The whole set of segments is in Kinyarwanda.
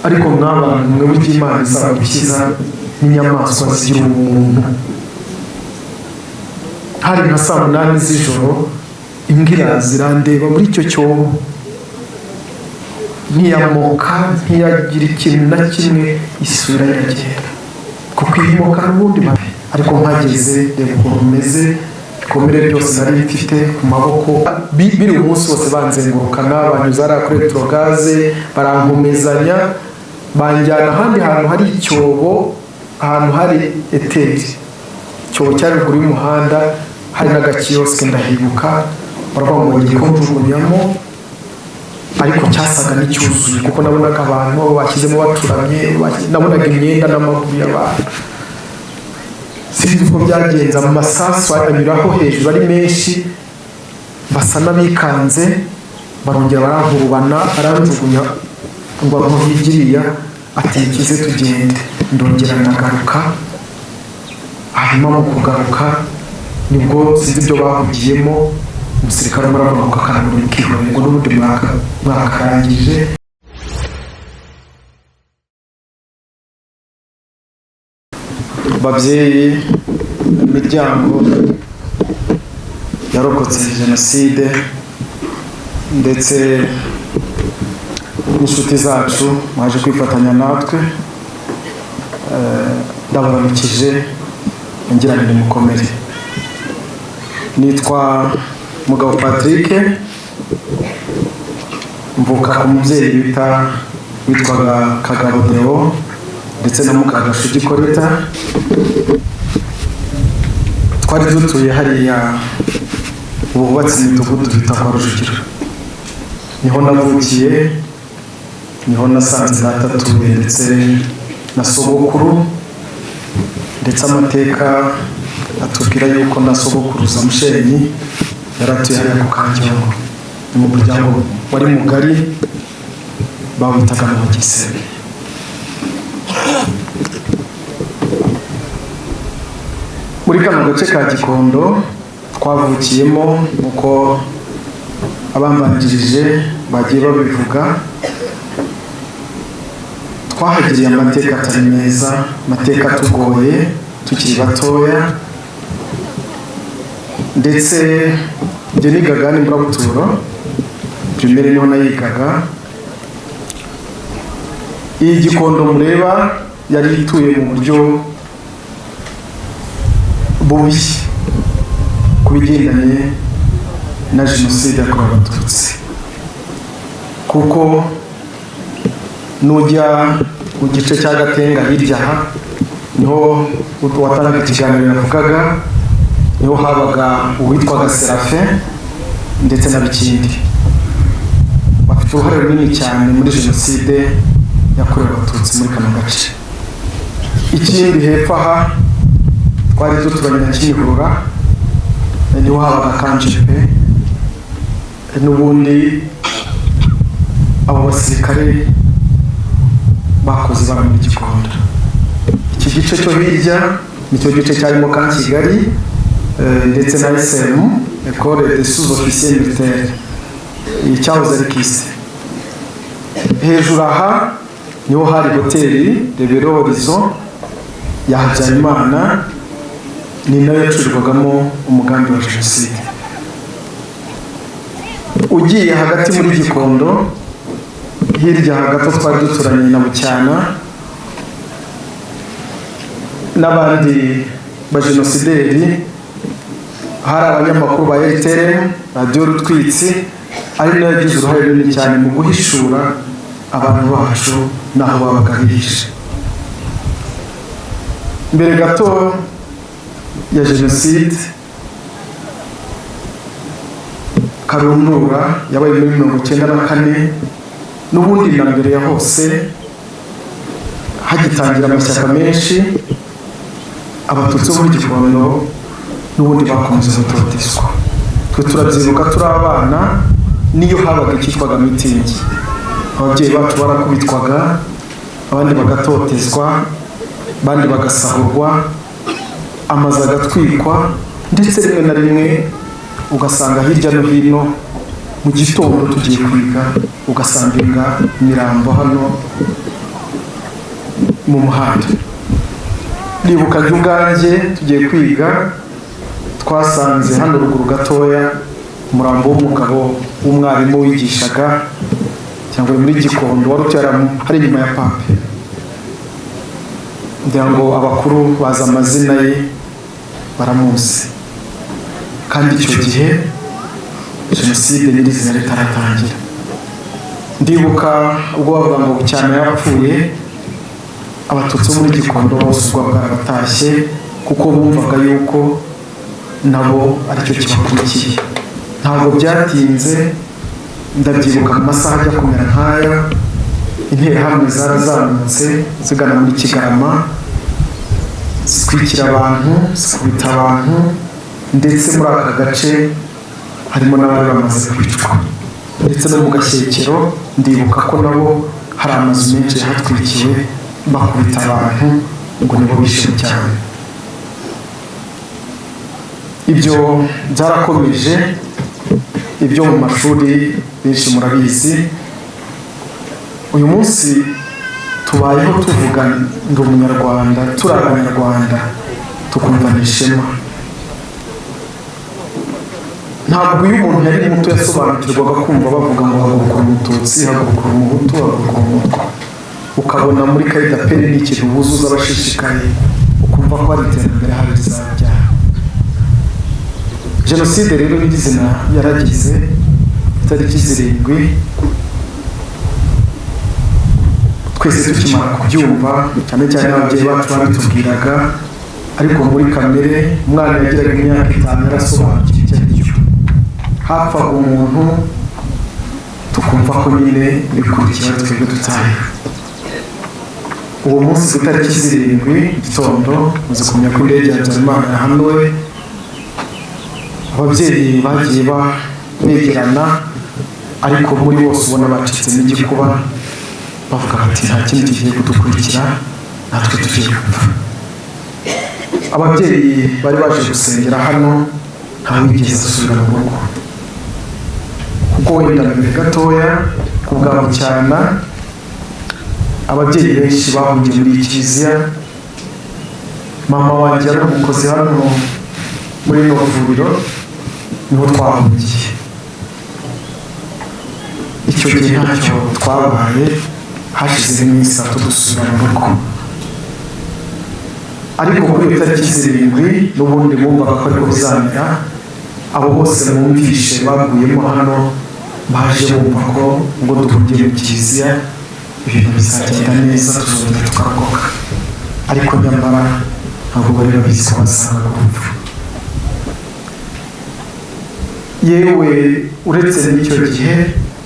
Ariko mw'abantu mwe, burya Imana izagukiza n'inyamaswa zigira ubumuntu. Hari nka saa 8 z'ijoro, imbwa iraza irandeba muri icyo cyobo, ntiyamoka, ntiyagira ikintu na kimwe, isura iragenda kuko iyi moka n'ubundi. Ariko mpageze, reba ukuntu meze, ibikomere byose nari mfite ku maboko, biri umunsi wose banzengurukana, banyuza hariya kuri Electrogaz, barankomezanya, banjyana ahandi hantu hari icyobo, ahantu hari eteri, icyobo cyari ruguru y'umuhanda, hari n'agakiyosike, ndahibuka. Baravuga ngo bagiye kunjugunyamo, ariko cyasaga n'icyuzuye kuko nabonaga abantu bashyizemo bacuramye, nabonaga imyenda n'amaguru y'abantu. Sinzi uko byagenze, amasasu anyuraho hejuru ari menshi, basa n'abikanze, barongera barankurubana, baranjugunya ngo aho higiriya, ati: "Kize tugende." Ndongera ndagaruka. Hanyuma mu kugaruka nibwo sinzi ibyo bahugiyemo, umusirikare umwe aravuga ngo akananura mukihorera, ngo n'ubundi mwakarangije. Babyeyi, imiryango yarokotse jenoside ndetse n'inshuti zacu mwaje kwifatanya natwe, ndabaramukije, ngira ngo mukomere. Nitwa Mugabo Patrick, mvuka ku mubyeyi bita witwaga Kagabo Deo ndetse na Mukagashugi Korita. Twari dutuye hariya ubu hubatse imidugudu bita kwa Rujugiro, niho navukiye, niho nasanze data atuye ndetse na sogokuru, ndetse amateka atubwira yuko na sogokuruza Mushenyi yari atuye hariya ku Kanjongo. Ni mu muryango wari mugari, bawitaga mu Bagisebe. Muri kano gace ka Gikondo twavukiyemo, nk'uko abambanjirije bagiye babivuga, twahagiriye amateka atari meza, amateka atugoye tukiri batoya. Ndetse njye nigaga n'imburabuturo, primaire niho nayigaga. Iyi Gikondo mureba yari ituye mu buryo bubi ku bigendanye na jenoside yakorewe Abatutsi, kuko nujya mu gice cya Gatenga hirya aha, niho uwatangaga ikiganiro yavugaga, niho habaga uwitwaga Serafin ndetse na Bikindi, bafite uruhare runini cyane muri jenoside yakorewe Abatutsi muri kano gace. Ikindi, hepfo aha twari duturanye na Kimihurura, niho habaga Kanjepe. N'ubundi abo basirikare bakoze ibara muri Gikondo. Iki gice cyo hirya nicyo gice cyarimo ka Kigali, ndetse na SM, École des sous-officiers militaires, icyahoze ari KIST. Hejuru aha niho hari hoteli Rebero Horizon ya Habyarimana, ni nayo yacurirwagamo umugambi wa jenoside. Ugiye hagati muri Gikondo hirya hagati, twari duturanye na Bucyana n'abandi bajenosideri. Hari abanyamakuru ba RTLM, Radiyo Rutwitsi, ari nayo yagize uruhare runini cyane mu guhishura abantu bacu n'aho babaga bihishe. Mbere gato ya jenoside karundura yabaye muri 94, n'ubundi na mbere ya hose hagitangira amashyaka menshi, Abatutsi bo muri Gikondo n'ubundi bakomeza gutotezwa. Twe turabyibuka turi abana, niyo habaga icyitwaga mitingi, ababyeyi bacu barakubitwaga, abandi bagatotezwa, abandi bagasahurwa, amazu agatwikwa, ndetse rimwe na rimwe ugasanga hirya no hino mu gitondo tugiye kwiga, ugasanga imirambo hano. Mu muhanda, ndibuka njye ubwanjye tugiye kwiga, twasanze hano ruguru gatoya umurambo w'umugabo w'umwarimu wigishaga cyangwa muri Gikondo, wari utuye hari inyuma ya Pape. Ngira ngo abakuru bazi amazina ye, baramuzi. Kandi icyo gihe jenoside nyirizina ritaratangira. Ndibuka ubwo bavuga ngo cyane yapfuye, Abatutsi bo muri Gikondo bose ubwo bwarabatashye, kuko bumvaga yuko nabo aricyo kibakurikiye. Ntabwo byatinze, ndabyibuka mu masaha ajya kumera nk'aya, Interahamwe zarazamutse zigana muri Kigarama, zitwikira abantu, zikubita abantu, ndetse muri aka gace harimo n'abari bamaze kwicwa. Ndetse no mu Gashyekero, ndibuka ko nabo hari amazu menshi yahatwikiwe, bakubita abantu ngo nibo bishe cyane. Ibyo byarakomeje. Ibyo mu mashuri benshi murabizi. Uyu munsi tubayeho tuvuga ndi Umunyarwanda, turi Abanyarwanda, tukumva ni ishema. Ntabwo iyo umuntu yari muto yasobanukirwaga kumva bavuga ngo haguruka Umututsi, haguruka Umuhutu, haguruka Umutwa, ukabona muri cahier d'appel ni ikintu buzuza abashishikaye, ukumva ko hari iterambere hari rizabyara. Jenoside rero nyirizina yaragize itariki 7. Twese tukimara kubyumva, cyane cyane ababyeyi bacu babitubwiraga, ariko muri kamere umwana yagiraga imyaka 5 yarasobanukiwe icyo ari cyo. Hapfaga umuntu, tukumva ko nyine bikurikira twebwe dutahe. Uwo munsi ku itariki 7 gitondo, muze kumenya ko indege ya Habyarimana yahanuwe, ababyeyi bagiye begerana, ariko muri bose ubona bacitsemo igikuba, bavuga bati: "Nta kindi kigiye kudukurikira, natwe tugiye gupfa." Ababyeyi bari baje gusengera hano, ntawigeze asubira mu rugo, kuko wenda mbere gatoya ku bwa Bucyana, ababyeyi benshi bahungiye muri iyi kiliziya. Mama wanjye yari umukozi hano muri rino vuriro, niho twahungiye. Icyo gihe ntacyo twabaye, hashize iminsi 3 dusubira mu rugo. Ariko kuri iyo tariki 7 n'ubundi bumvaga ko ariko bizamera. Abo bose mwumvishe baguyemo hano baje bumva ko ngo duhungiye mu kiliziya ibintu bizagenda neza, tuzongera tukarokoka, ariko nyamara ntabwo bari babizi ko basanga urupfu. Yewe, uretse n'icyo gihe,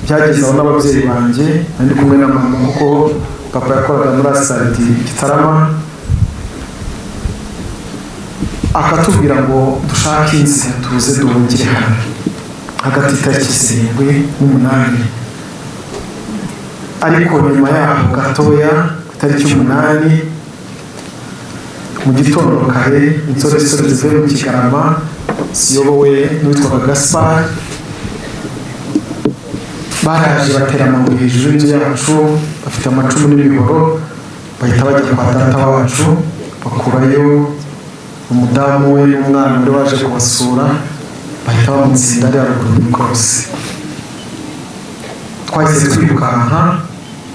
byageze aho n'ababyeyi banjye, nari kumwe na mama kuko papa yakoraga muri Astaldi Gitarama, akatubwira ngo dushake inzira tuze duhungire hano hagati y'itariki 7 n'8. Ariko nyuma yaho gatoya, ku itariki 8 mu gitondo kare, insoresore zivuye mu Kigarama ziyobowe n'uwitwaga Gaspard baraje batera amabuye hejuru y'inzu yacu, bafite amacumu n'imihoro, bahita bajya kwa data wacu, bakurayo umudamu we n'umwana wari waje kubasura, bahita bamutsinda ari haruguru mu ikorosi. Twahise twirukanka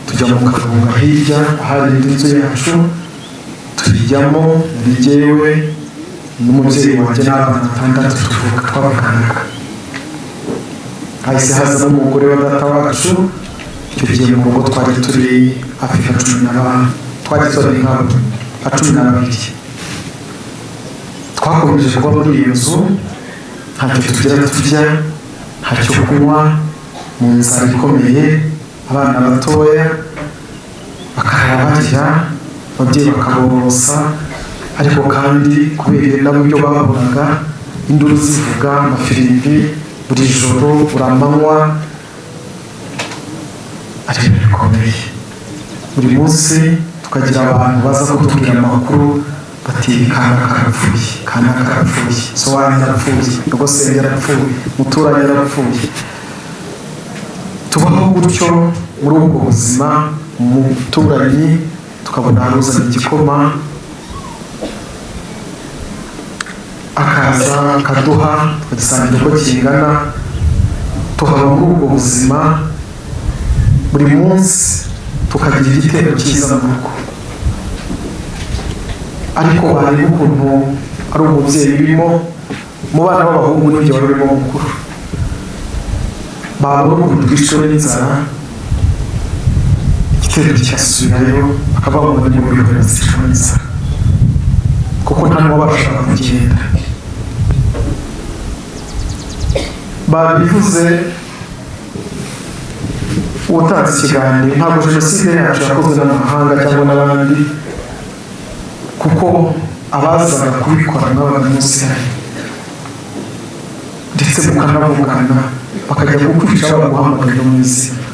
tujya mu Karunga hirya ahari indi nzu yacu, tuyijyamo. Nari jyewe n'umubyeyi wanjye n'abana batandatu tuvuka twavuganaga. Hahise haza n'umugore wa data wacu. Icyo gihe mu rugo twari turi hafi nka cumi na ba twari turi nka 12. Twakomeje kuba muri iyo nzu, ntacyo tugira turya, ntacyo kunywa, mu nzara ikomeye, abana batoya bakarara barya, ababyeyi bakaborosa. Ariko kandi kubera nabo ibyo babonaga, induru zivuga, amafirimbi buri joro, buri amanywa, ari ibintu bikomeye. Buri munsi tukagira abantu baza kutubwira amakuru bati: "Kana karapfuye, kana karapfuye, so wanyu yarapfuye, nyogosenge yarapfuye, muturanyi yarapfuye." Tubaho gutyo muri ubwo buzima. Umuturanyi Tukabona haruzana igikoma, akaza akaduha, tukagisangira uko kingana. Tuhaba muri ubwo buzima buri munsi, tukagira igitero cyiza mu rugo. Ariko wareba ukuntu ari umubyeyi urimo mu bana b'abahungu n'ibyo wari urimo mukuru, babona ukuntu twishwe n'inzara, igitero kigasubirayo, bakavuga ngo ni mu birori bazicwa n'inzara, kuko nta n'uwabashaga kugenda. Babivuze uwatanze ikiganiro, ntabwo jenoside yacu yakozwe n'amahanga cyangwa n'abandi, kuko abazaga kubikora mwabaga munsi yayo, ndetse mukanavugana, bakajya kukwica baguhamagara mu izina,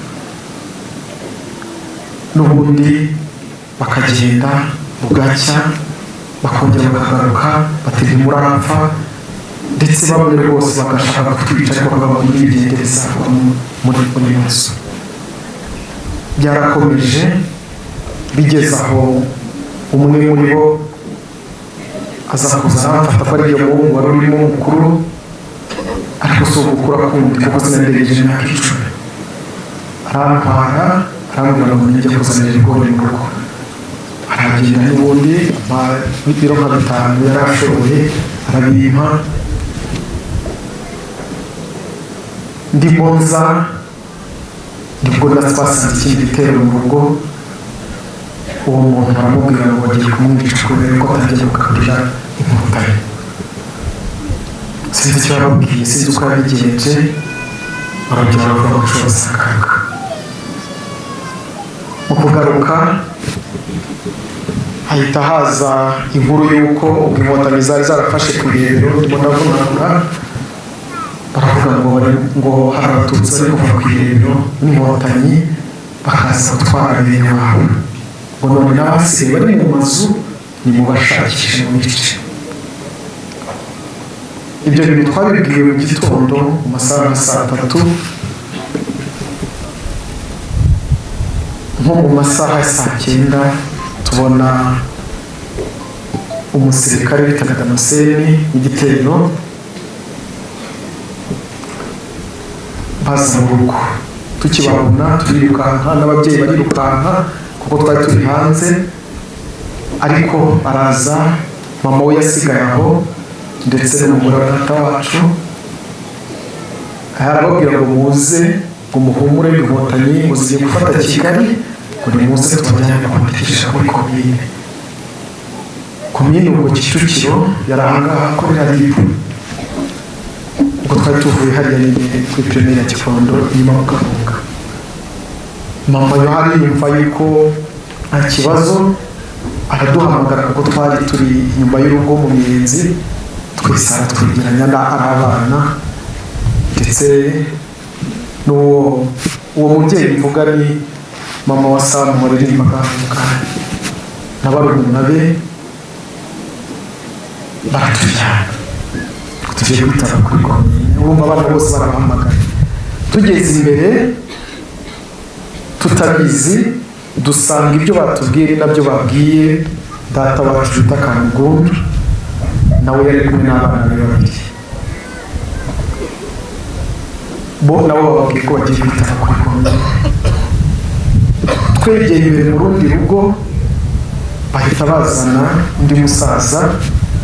n'ubundi bakagenda bugacya bakongera bakagaruka bati ntimurapfa, ndetse bamwe rwose bagashaka kutwica, ariko bakaba n'ibigendereza muri buri munsi. Byarakomeje bigeze aho umwe muri bo aza kuza aramfata, ko ari iyo muhungu wari urimo mukuru, ariko si ugukura kundi kuko sinarengeje imyaka 10. Arantwara, arambwira ngo nijye kuzanira ibigori mu rugo. Aragenda n'ubundi ibiro nka 5 yari ashoboye arabimpa. Ndimo nza nibwo twasanze ikindi gitero mu rugo. Uwo muntu aramubwira ngo bagiye kumwica kubera ko atangiye kugaburira inkotanyi. Sinzi icyo yababwiye, sinzi uko yabigenje, barongera baravuga ngo ushobora akaga. Mu kugaruka hahita haza inkuru y'uko ubwo inkotanyi zari zarafashe ku Irebero, ndimo ndavunagura, baravuga ngo ngo hari abatutsi bari kuva ku Irebero n'inkotanyi bakaza gutwara bene wabo, ngo none n'abasigaye bari mu mazu nimubashakishe mu bice. Ibyo bintu twabibwiwe mu gitondo mu masaha nka saa 3, nko mu masaha ya saa 9 tubona umusirikare witaga Damascene w'igitero baza mu rugo. Tukibabona turirukanka, n'ababyeyi barirukanka kuko twari turi hanze, ariko araza, mama we yasigaye aho ndetse n'umugore wa data wacu, arababwira ngo muze, ngo muhumure, inkotanyi ngo zigiye gufata Kigali, ngo nimuze tubajyane kwandikisha muri komine. Komine ubwo Kicukiro yari ahangaha akorera RIB. Ubwo twari tuvuye hariya nyine kuri primaire ya Gikondo inyuma mu Gahunga. Mama yohari yumva yuko nta kibazo, araduhamagara kuko twari turi inyuma y'urugo mu miyenzi, twese aratwegeranya ari abana, ndetse n'uwo uwo mubyeyi mvuga ni mama wa Samu waririmbaga mu kanya na barumuna be, baratujyana tugiye kwitaba kuri komine. Urumva abana bose barabahamagara. Tugeze imbere tutabizi, dusanga ibyo batubwiye ari nabyo babwiye data wacu bita Kamugundu, nawe yari kumwe n'abana be babiri, bo nabo bababwiye ko bagiye kwitaba kuri komine. Twegeye imbere mu rundi rugo, bahita bazana undi musaza,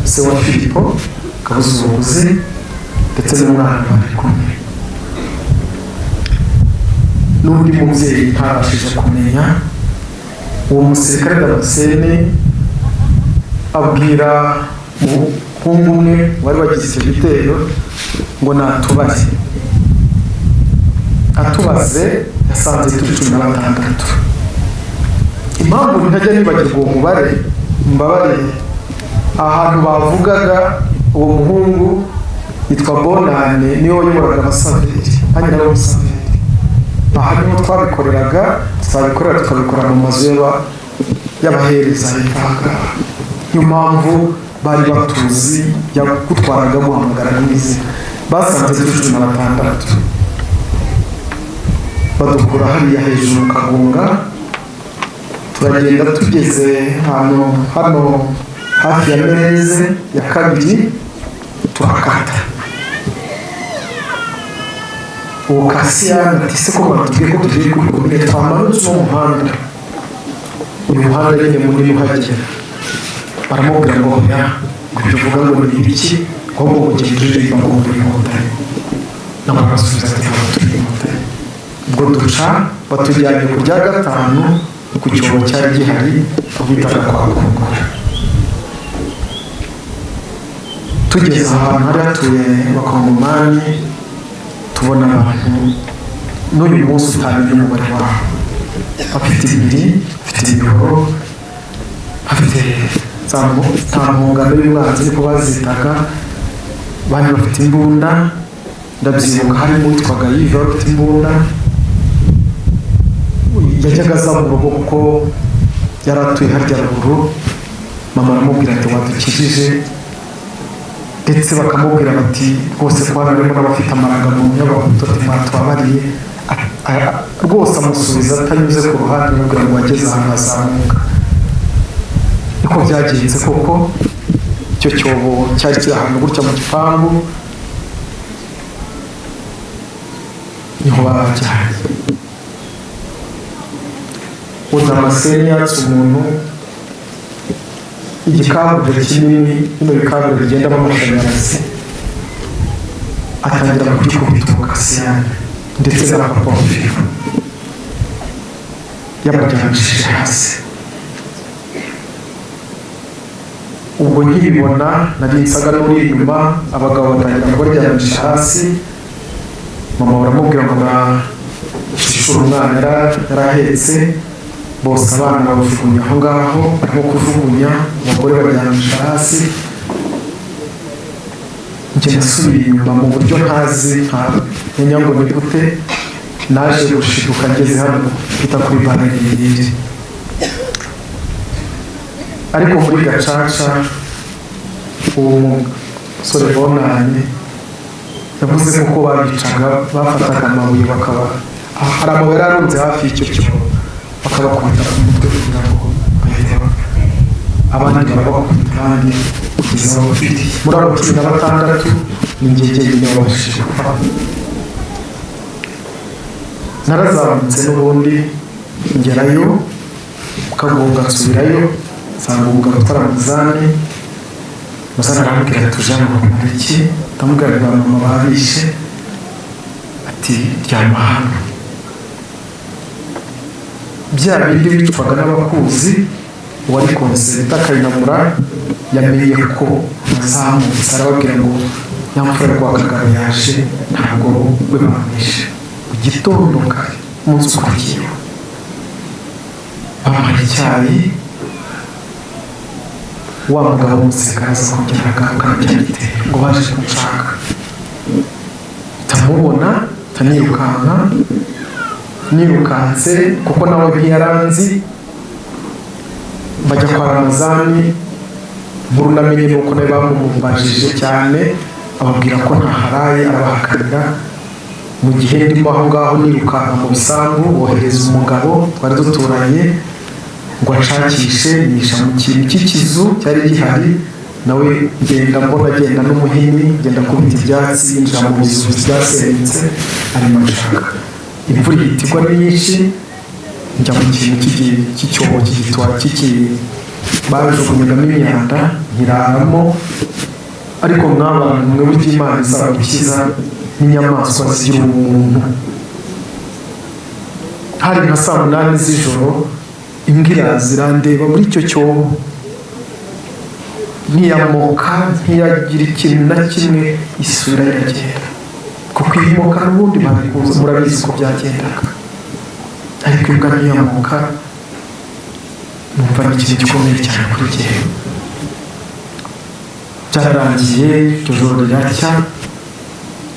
se wa Filipo Kabuzunguzi, ndetse n'umwana bari kumwe n'undi mubyeyi ntabashije kumenya. Uwo musirikare Damascene abwira umuhungu umwe wari wagize icyo gitero ngo natubare. Atubaze yasanze turi 16. Impamvu ntajya nibagirwa uwo mubare, mbabarire, ahantu bavugaga uwo muhungu yitwa Bonane, niwe wayoboraga abasaveri, nanjye nari umusaveri. Aha niho twabikoreraga, tutabikorera tukabikora mu mazu y'abahereza hepfo aha ngaha. Niyo mpamvu bari batuzi, yagutwaraga muhamagara n'izina. Basanze turi 16, badukura hariya hejuru mu Kagunga, Turagenda, tugeze ahantu hano hafi ya Mereze ya kabiri, turakata. Uwo Kasiyani ati: "Se ko batubwiye ko tugiye kuri komine, twamanutse uwo muhanda, uyu muhanda nyine munini uhagera?" Baramubwira ngo: "Oya," ngo, "ibyo uvuga ngo ni ibiki? Ahubwo ngo ugenda uririmba ngo muri Inkotanyi." Nawe arabasubiza ati: "Ntabwo turi Inkotanyi." Ubwo duca batujyanye ku rya gatanu, ku cyobo cyari gihari, aho bitaga kwa Kongora. Tugeze ahantu hari hatuye Abakongomani, tubona abantu n'uyu munsi utamenya umubare wabo, bafite ibiri, bafite imihoro, bafite za mpungano y'umwanzi, niko bazitaga. Bandi bafite imbunda. Ndabyibuka, harimo uwitwaga Yive wari ufite imbunda, yajyaga aza mu rugo kuko yari atuye harya ruguru. Mama aramubwira ati: "Wadukijije." Ndetse bakamubwira bati rwose ko hano harimo n'abafite amarangamuntu y'Abahutu, ati: "Mwatubabariye." Rwose amusubiza atanyuze ku ruhande, amubwira ngo wageze ahantu hazamuka. Niko byagenze koko. Icyo cyobo cyari kiri ahantu gutya mu gipangu, niho babajyanye. Udamascene yatse umuntu igikabure kinini, bino bikabure bigendamo amashanyarazi, atangira kugikubita uwo Kasiyani ndetse na papa wa Filipo, yamuryamishije hasi. Ubwo nkibibona, nari nsaga n'uri inyuma, abagabo batangira kubaryamisha hasi. Mama baramubwira ngo nashishura umwana yarahetse. Bose abana babajugunya aho ngaho, barimo kujugunya abagore, baryamisha hasi. Njye nasubiye inyuma mu buryo ntazi, ntamenya ngo ni gute naje gushiduka ngeze hano bita kuri bariyeri. Ariko muri gacaca, uwo musore Bonane yavuze ko uko babicaga, bafataga amabuye, bakaba hari amabuye yari arunze hafi y'icyo cyobo, bakabakubita ku mutwe kugira ngo bahite bapfa. Abandi barabakubita, abandi kugeza aho bafitiye. Muri abo 16, ni njye jyenyine wabashije gupfa. Narazamutse n'ubundi ngerayo, Kagunga, nsubirayo, nsanga umugabo utwara Muzani. Muzani arambwira: "Tuje hano kumara iki?" Ndamubwira ngo: "Mama babishe." Ati: "Ryama hano." Bya bindi bicwaga n'abakuzi, uwari konseye bita Kayinamura yamenye ko nazamutse, arababwira ngo: "Nyamfura Rwakagabo yaje, ntabwo we bamwishe." Mu gitondo kare, umunsi ukurikiyeho, bampaye icyayi. Wa mugabo w'umusirikare aza kongera agaruka na cya gitero ngo baje kunshaka, ndamubona, ndanirukanka. Nirukanse, kuko nawe ntiyaranzi, bajya kwa Ramazani. Nkuru namenye ni uko nawe bamumubajije cyane, ababwira ko ntaharaye, arabahakanira. Mu gihe ndimo aho ngaho nirukanka mu bisambu, bohereza umugabo twari duturanye ngo anshakishe. Nisha mu kintu cy'ikizu cyari gihari, nawe ngenda mbona agenda n'umuhini, ngenda kubita ibyatsi, yinjira mu bizu byasenyutse arimo anshaka. Imvura ihita igwa ari nyinshi, njya mu kintu cy'icyobo cy'igitwa cy'iki bajugunyagamo imyanda, nkiraramo. Ariko mw'abantu mwe, burya Imana izagukiza n'inyamaswa zigira ubumuntu. Hari nka saa 8 z'ijoro, imbwa iraza irandeba muri icyo cyobo, ntiyamoka, ntiyagira ikintu na kimwe, isura iragenda, kuko iyi moka n'ubundi bari kuza, murabizi uko byagendaga. Ariko imbwa ntiyamoka, numva ni ikintu gikomeye cyane kuri jyewe. Byararangiye, iryo joro riracya,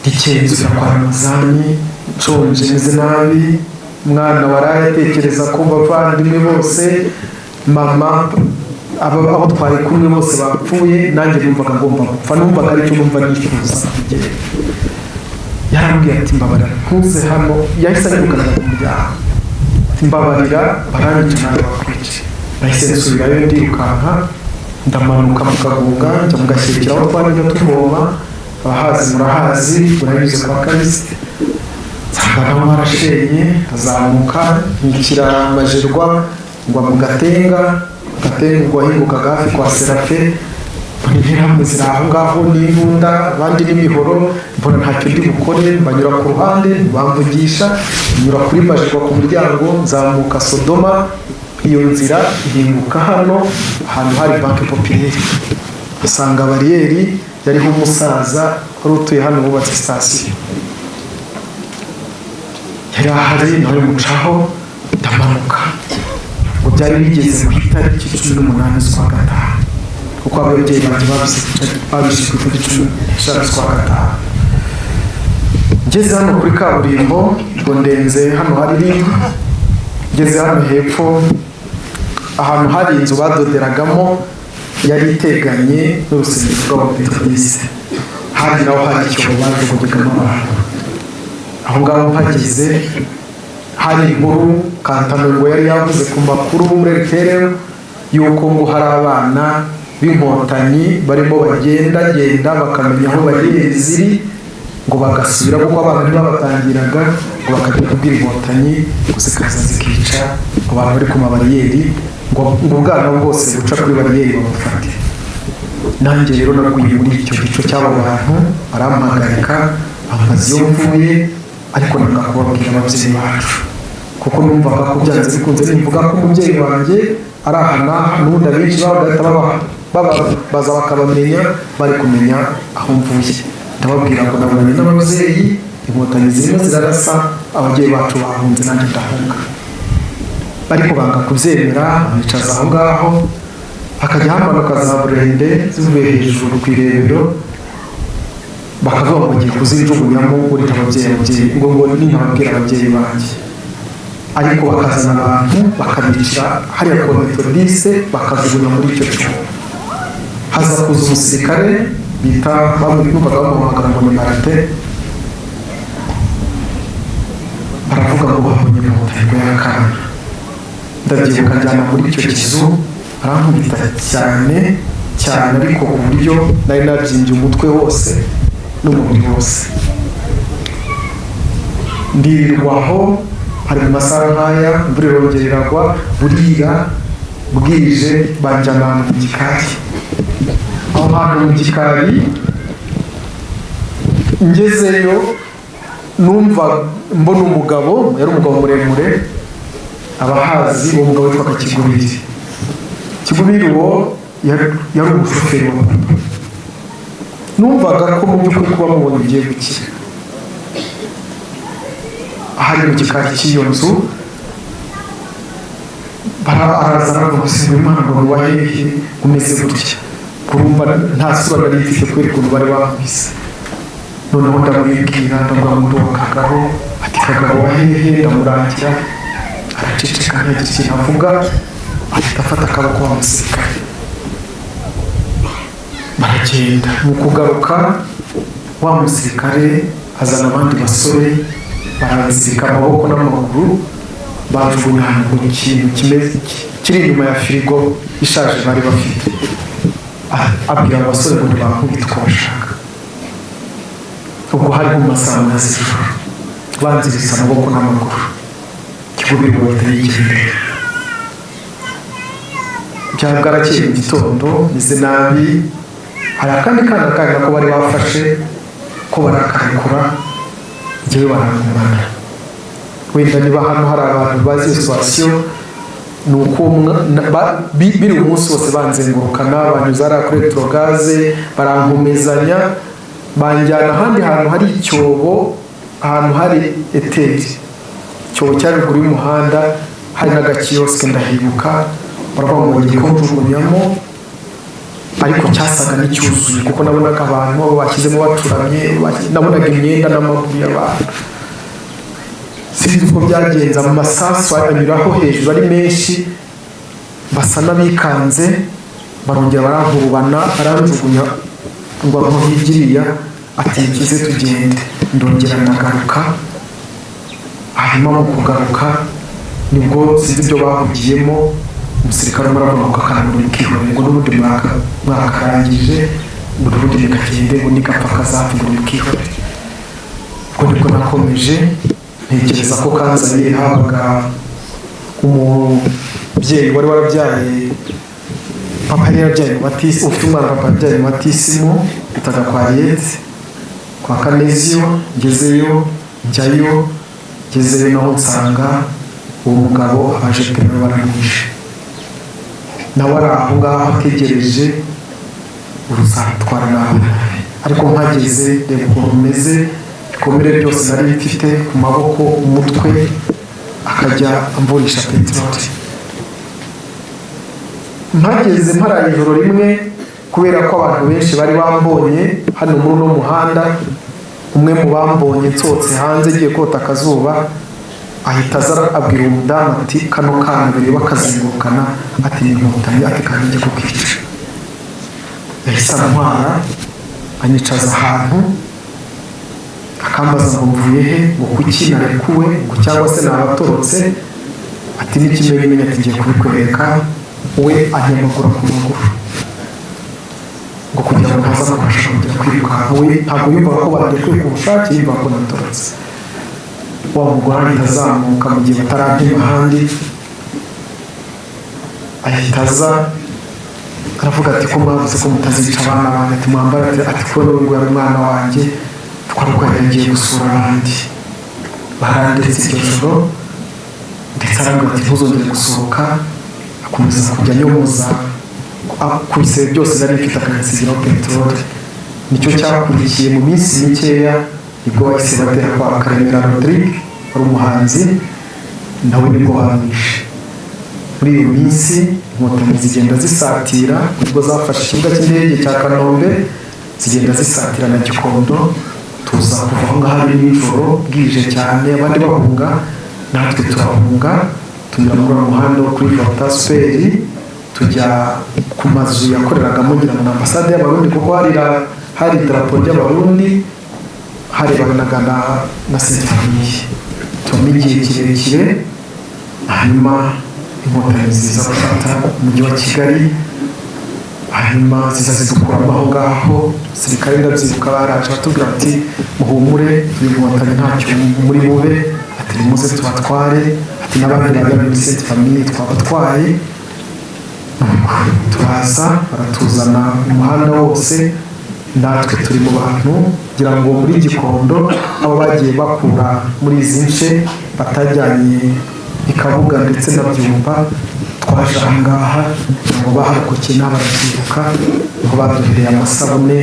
rikeye nsubira kwa Ramazani nshonje, meze nabi. Umwana waraye atekereza ko bavandimwe bose, mama, abo twari kumwe bose bapfuye, nanjye numvaga ngomba gupfa, numvaga aricyo numva nifuza kugera. Yarambwiye ati: "Mbabarira, ntuze hano." Yahise anyirukana ku muryango, ati: Mbabarira, baranyica, ntabwo bakwica. Nahise nsubirayo ndirukanka, ndamanuka mu Kagunga, njya mu Gashyekero aho twajyaga tuvoma. Abahazi murahazi, uranyuze kwa Karisite. Nsanga nabo barashenye, azamuka nkikira Majerwa, ngwa mu Gatenga. Gatenga ubwo wahingukaga hafi kwa Serafe. Mbona interahamwe ziri aho ngaho n'imbunda, abandi n'imihoro. Mbona ntacyo ndi bukore, banyura ku ruhande bamvugisha, nyura kuri Majerwa ku muryango, nzamuka Sodoma. Iyo nzira ihinguka hano ahantu hari Banque Populaire, usanga bariyeri yariho umusaza wari utuye hano wubatse sitasiyo, yari ahari nawe mucaho, ndamanuka. Ngo byari bigeze ku itariki 18 z'ukwa gatanu, kuko ababyeyi banjye babishe ku itariki 15 z'ukwa gatanu. Ngeze hano kuri kaburimbo, ngo ndenze hano hari RIB, ngeze hano hepfo ahantu hari inzu badoderagamo yari iteganye n'urusengero rw'Abametodisite, hari naho hari icyobo bajugunyagamo abantu. Aho ngaho mpageze, hari inkuru Kantano ngo yari yavuze ku makuru muri RTLM yuko ngo hari abana b'Inkotanyi barimo bagendagenda bakamenya aho bariyeri ziri, ngo bagasubira kuko abana ntibabatangiraga, ngo bakajya kubwira Inkotanyi, ngo zikaza zikica abantu bari ku mabariyeri, ngo ubwana bwose buca kuri bariyeri babufate. Nanjye rero naguye muri icyo gico cy'abo bantu, barampagarika, bambaza iyo mvuye, ariko nanga kubabwira ababyeyi bacu, kuko numvaga ko byanze bikunze nimvuga ko umubyeyi wanjye ari aha n'aha, n'ubundi abenshi bagahita bababaza bakabamenya, bari kumenya aho mvuye. Ndababwira ngo nabonanye n'ababyeyi, Inkotanyi zirimo zirarasa, ababyeyi bacu bahunze, nanjye ndahunga. Ariko banga kubyemera, bicaza aho ngaho, hakajya hamanuka za burende zivuye hejuru ku irebero, bakavuga ngo bagiye kuzijugunyamo urita ababyeyi, ngo nintababwira ababyeyi banjye. Ariko bakazana abantu bakabicira hariya ku Metodiste, bakajugunya muri icyo cyobo. Haza kuza umusirikare bita, numvaga bamuhamagara ngo ni Marite. Baravuga ngo babonye Inkotanyi y'akana. Ndabyibuka, njyana muri icyo kizu, barankubita cyane cyane, ariko ku buryo nari nabyimbye umutwe wose n'umubiri wose. Ndirirwa aho, hari mu masaha nk'aya, imvura irongera iragwa, burira bwije, banjyana ahantu mu gikari. Aho hantu mu gikari ngezeyo, numva mbona umugabo, yari umugabo muremure. Abahazi uwo mugabo witwaga Kigubiri. Kigubiri uwo yari umushoferi wa papa. Numvaga ko mu by'ukuri kuba mubonye ugiye gukira. Ahari mu gikari cy'iyo nzu, araza aravuga ngo: "Uyu mwana ngo ni uwa hehe umeze gutya?" Urumva nta sura nari mfite kubera ukuntu bari bankubise. Noneho ndamwibwira, ndavuga ngo ndi uwa Kagabo. Ati: "Kagabo wa hehe?" Ndamurangira, araceceka, ntiyagira ikintu avuga. Ahita afata akaboko wa musirikare, baragenda. Mu kugaruka, wa musirikare azana abandi basore, baranzirika amaboko n'amaguru, bajugunya ahantu mu kintu kimeze kiri inyuma ya firigo ishaje bari bafite. Abwira abasore ngo nibankubite uko bashaka. Ubwo hari mu masaha 8 z'ijoro, banziritse amaboko n'amaguru. Kigubiri bahita yigendera. Byaba bwarakeye mu gitondo, meze nabi. Hari akandi kana kandi nako bari bafashe ko barakarekura, njyewe barangumana. Wenda niba hano hari abantu bazi iyo situation, ni uko biri umunsi wose banzengurukana, banyuza hariya kuri Electrogaz, barankomezanya, banjyana ahandi hantu hari icyobo, ahantu hari eteri, icyobo cyari ruguru y'umuhanda, hari n'agakiyosike. Ndahibuka, baravuga ngo bagiye kunjugunyamo, ariko cyasaga n'icyuzuye, kuko nabonaga abantu abo bashyizemo bacuramye, nabonaga imyenda n'amaguru y'abantu. Sinzi uko byagenze, amasasu anyuraho hejuru ari menshi, basa n'abikanze, barongera barankurubana, baranjugunya ngo aho higiriya. Ati: "Nkize tugende." Ndongera ndagaruka. Hanyuma mu kugaruka Nibwo sinzi ibyo bahugiyemo, umusirikare umwe aravuga ngo akana muri mukihorere, ngo n'ubundi mwakarangije, ngo n'ubundi nikagende, ngo nigapfa kazapfa, ngo nimukihorere. Ubwo nibwo nakomeje ntekereza ko kanzanye habaga umubyeyi wari warabyaye, papa yari yarabyaye mu batisimu, ufite umwana papa yabyaye mu batisimu, bitaga kwa Riyete, kwa Kaneziyo. Ngezeyo, njyayo, ngezeyo naho nsanga uwo mugabo abaje perezida baramwishe, nawe ari aho ngaho ategereje uruzatwara nabi. Ariko mpageze reba ukuntu meze, ibikomere byose nari mfite ku maboko, umutwe, akajya amvurisha peteroli. Mpageze mparaye ijoro rimwe, kubera ko abantu benshi bari bambonye hano muri uno muhanda. Umwe mu bambonye nsohotse hanze agiye kota akazuba ahita aza abwira uwo mudamu ati: "Kano kana bireba kazengurukana," ati: "Ni Inkotanyi," ati: "Kandi njye kukica." Yahise antwara anyicaza ahantu, akambaza ngo mvuye he, ngo kuki narekuwe, ngo cyangwa se nabatorotse, ati: "N'ikimenyimenyi," ati: "ngiye kubikwereka." We anyamagura ku maguru ngo kugira ngo ntaza kubasha kongera kwirukanka. We ntabwo yumvaga ko bandekuye ku bushake, yumvaga ko natorotse. Wa mugore ahita azamuka mu gihe batarampima ahandi, ahita aza aravuga ati: "Ko mwavuze ko mutazica abana banjye?" Ati: "Mwambara," ati: "Ko n'ubu yari umwana wanjye twarwaye, yagiye gusura abandi." Barandetse iryo joro, ndetse arambwira ati: "Ntuzongere gusohoka." Akomeza kujya anyomoza ku bisebe byose nari mfite, akansigiraho peteroli. Nicyo cyakurikiye. Mu minsi mikeya nibwo bahise batera kwa Karemera Rodrigue, wari umuhanzi, nawe nibwo bamwishe. Muri iyo minsi Inkotanyi zigenda zisatira, nibwo zafashe ikibuga cy'indege cya Kanombe, zigenda zisatira na Gikondo. Tuza kuva aho ngaho ari nijoro, bwije cyane, abandi bahunga, natwe turahunga, tunyura muri uwo muhanda wo kuri Volta Superi, tujya ku mazu yakoreragamo, ngira ngo ni ambasade y'Abarundi, kuko hari idarapo ry'Abarundi, harebanaga na Sainte Famille. Tubamo igihe kirekire, hanyuma Inkotanyi ziza gufata umujyi wa Kigali, hanyuma ziza zidukuramo aho ngaho. Sirikare, ndabyibuka, baraje batubwira bati: "Muhumure, turi Inkotanyi, ntacyo muri bube," ati: "Nimuze tubatware," ati: "N'abandi bajya muri Sainte Famille twabatwaye." Nuko turaza, baratuzana umuhanda wose, natwe turi mu bantu, kugira ngo muri Gikondo abo bagiye bakura muri izi nce batajyanye i Kabuga ndetse na Byumba, twaje aha ngaha kugira ngo baharokokeye n'aba barabyibuka, aho baduhereye amasabune,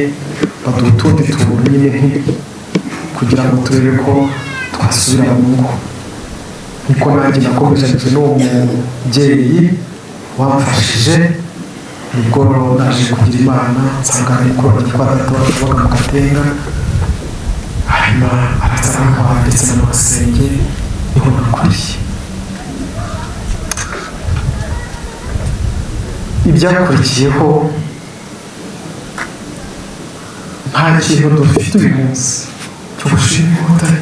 baduha utundi tuntu nyine kugira ngo turebe ko twasubira mu ngo. Niko nanjye nakomeje n'uwo mubyeyi wamfashije. Nibwo naje kugira Imana nsanga mukuru wanjye kwa data wacu wabaga mu Gatenga, hanyuma araza arantwara ndetse na masenge, niho nakuriye. Ibyakurikiyeho, nta kintu dufite uyu munsi cyo gushima Inkotanyi,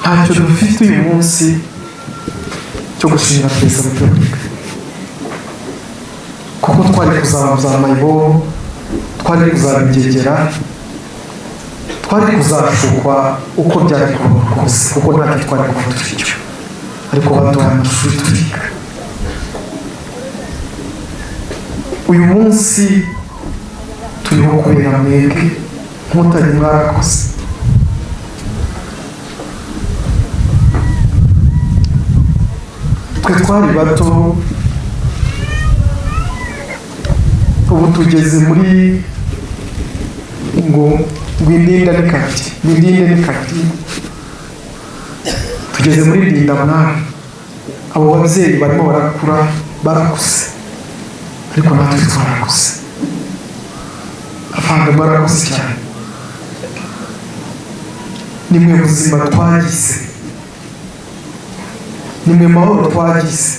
ntacyo dufite uyu munsi cyo gushimira Perezida wa Repubulika, kuko twari kuzaba mayibobo, twari kuzabigegera, twari kuzashukwa uko byari kuba kose, kuko ntacyo twari kuba turi cyo. Ariko baduhaye amashuri turiga. Uyu munsi turiho kubera mwebwe Nkotanyi, mwarakoze. Twe twari bato, ubu tugeze muri ngo ngwindinda ni kabiri, ngwindinde ni kabiri, tugeze muri rinda mwana. Abo babyeyi barimo barakura, barakuze, ariko natwe twarakuze. Afande, mwarakuze cyane, nimwe buzima twagize, nimwe mahoro twagize.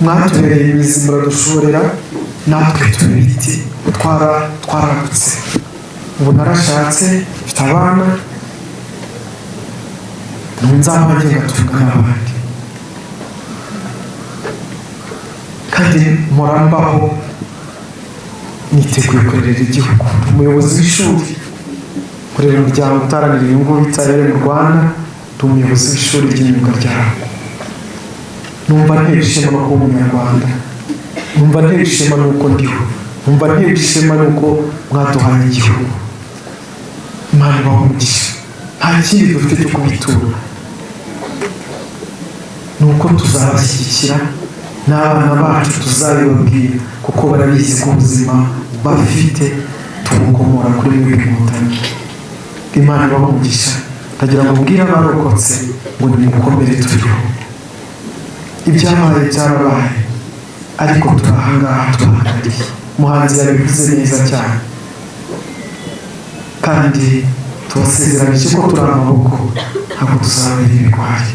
Mwatubereye imizi, muradushorera, natwe tuba ibiti, twaragutse. Ubu narashatse, mfite abana. Ntunze abanjye ngatunga n'abandi, kandi mpora mbaho niteguye kurerera igihugu. Umuyobozi w'ishuri, kurera umuryango utaranira inyungu bita mu Rwanda, ndi umuyobozi w'ishuri ry'imyuga ryawe. Numva ntewe ishema no kuba Umunyarwanda, numva ntewe ishema n'uko ndiho, numva ntewe ishema n'uko mwaduhaye igihugu. Imana ibahe umugisha. Nta kindi dufite cyo kubitura, ni uko tuzabashyigikira n'abana bacu, tuzabibabwira kuko barabizi ko ubuzima bafite tubukomora kuri mwebwe Inkotanyi. Imana ibahe umugisha. Ndagira ngo mbwire abarokotse ngo nimukomere, turiho. Ibyabaye byarabaye, ariko turi ahangaha tubahagarariye. Umuhanzi yabivuze neza cyane, kandi tubasezeranyije ko turi amaboko, ntabwo tuzabera ibigwari.